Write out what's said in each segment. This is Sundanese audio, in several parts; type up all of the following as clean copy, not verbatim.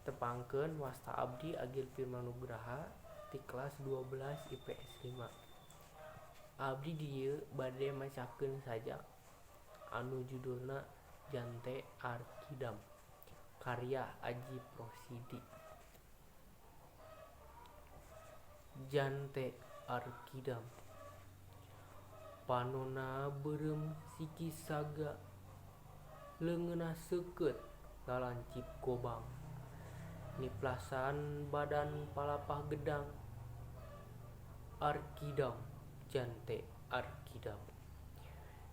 Tepangkeun, wasta abdi Agil Firman Nugraha ti kelas 12 IPS 5. Abdi di dieu bade macakeun sajak anu judulna Jante Arkidam karya Ajip Rosidi. Jante Arkidam. Panonna beureum siki saga, leungeunna seukeut lalancip gobang. Niplasan badan palapah gedang. Arkidam jante arkidam.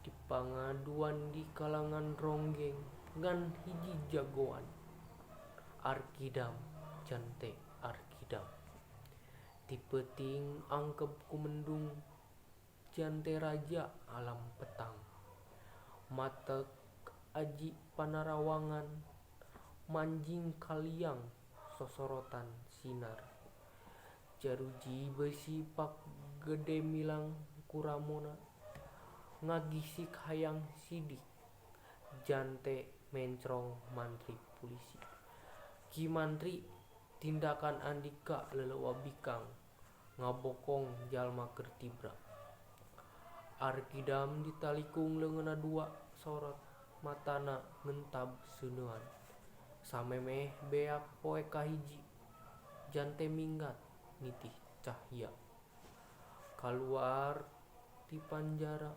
Dipangaduan di kalangan ronggeng ngan hiji jagoan. Arkidam jante arkidam. Ti peuting angkeb ku mendung jante raja alam petang. Matek aji panarawangan manjing ka liang sosorotan sinar. Jaruji beusi pak gede milang ku ramona ngagisik hayang sidik jante mencrong mantri pulisi. Ki Mantri, tindakan andika leleuwa bikang ngabokong jalma keur tibra. Arkidam ditalikung leungeunna dua sorot matana ngentab seuneuan. Samemeh beak poe kahiji jante minggat nitih cahya. Kaluar ti panjara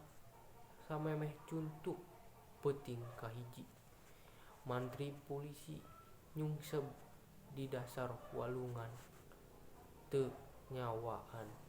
samemeh cuntuk peuting kahiji. Mantri pulisi nyungsep di dasar walungan teu nyawaan.